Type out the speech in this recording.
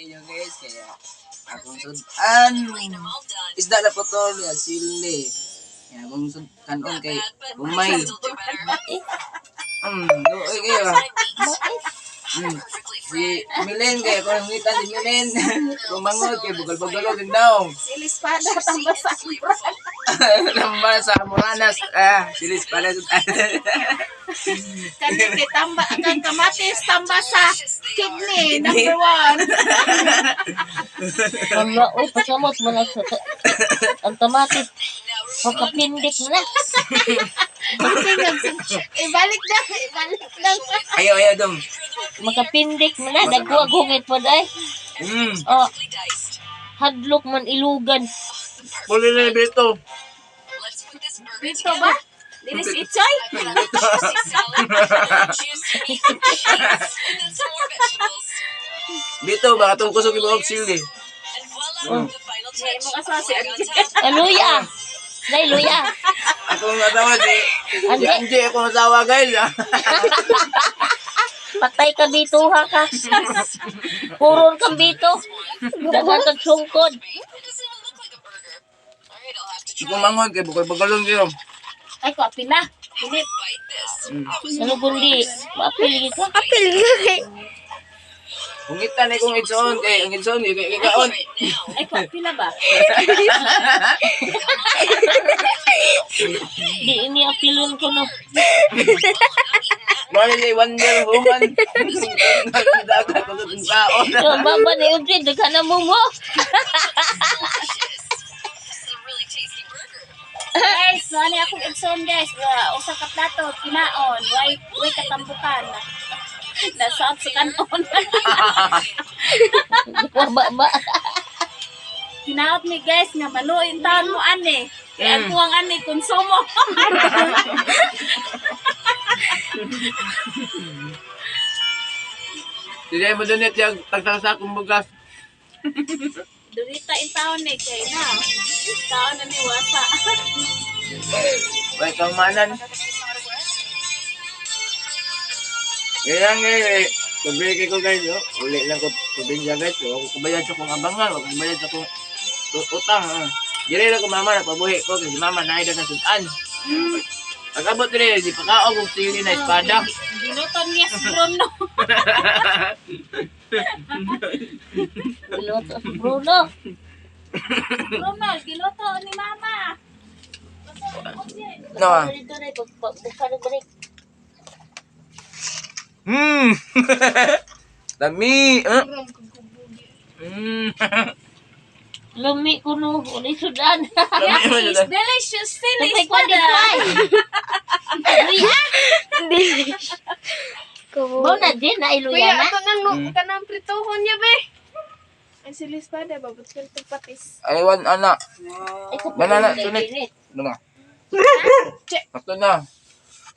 inyo, guys. Kaya akong sudan. Isda na putol, ya, sili. Kaya akong kanon kay umay. Luoy kayo. Si Milen kay ako nang ngita si Milen. Kumangod kay bugal-bugalog ang daong. Sili espada tambah sa Lamba sa Moranas. Ah, silis pala. Kani kay tamba kang kamatis tamba sa kidney number one. Wala, uy, pasamot mo na sa ang kamatis. Pagkapindik mo na. Ibalik lang, ibalik lang. Ayaw, ayaw dong. Makapindik mo na. Dagwag hungit po day. Oh, hadlok man ilugan. Puli na yung bito. Dito ba? Dinis itchoy? Bito, baka itong kusog yung mga sili. May mo asawa si Angie. Aluya. Nay, luya. Akong asawa si si Anje. Angie, akong asawa, guys. Patay ka bito ha ka. Puron kang bito. Dagat ang sungkod. Kumangod kay bukol-bugalong kayo. Ay ko pila. Pilip. Ano kundi? Maapil ka. Apil ka kay. Hungitan na kong itsoon kay ang itsoon kay ikaon. Ay ko pila ba? Di ini apilon ko no. Mali si Wonder Woman. Dagat ko sa kaon. So, baba ni Ubjin, daghan na mo mo. Guys, no ani akong igsoon, guys. Usa ka plato kinaon, way way katambukan. Nasa sa kanon. Ba ba. Hinaot ni guys nga maluin taon mo ani. Kaya ang kuwang ani konsumo. Dili mo dunit yung tagtang sa akong bugas. Durita in taon ni kay na. Taon na ni wasa. Way kang manan. Kaya nga eh, pabili ko guys, oh. Uli lang ko probinsya, guys. Oh. Ako kubayad sa kong abangan, ako kubayad sa kong utang. Ah. Dili lang ko mama, napabuhi ko kasi mama na na sudan. Pag-abot dili, di pakaog og sili na espada. Giluto niya si Bruno. Piloto si Bruno. Bruno, giluto ni mama. No. Ah. Dito na, pagbuka na balik. Lami. Ah. Lumi ko no, uli sudan. Lami man It's jud. delicious sili May kwan espada. dito ay. Luya. Dili. Kubo. Bao na din, na iluya Kuya, na. ato nang no, kanang prituhon niya be. Ang sili espada babot ka itong patis. Aywan ana. Ay, Banana, kapatid, sunod. init. Ano ba? Che. Sakto na.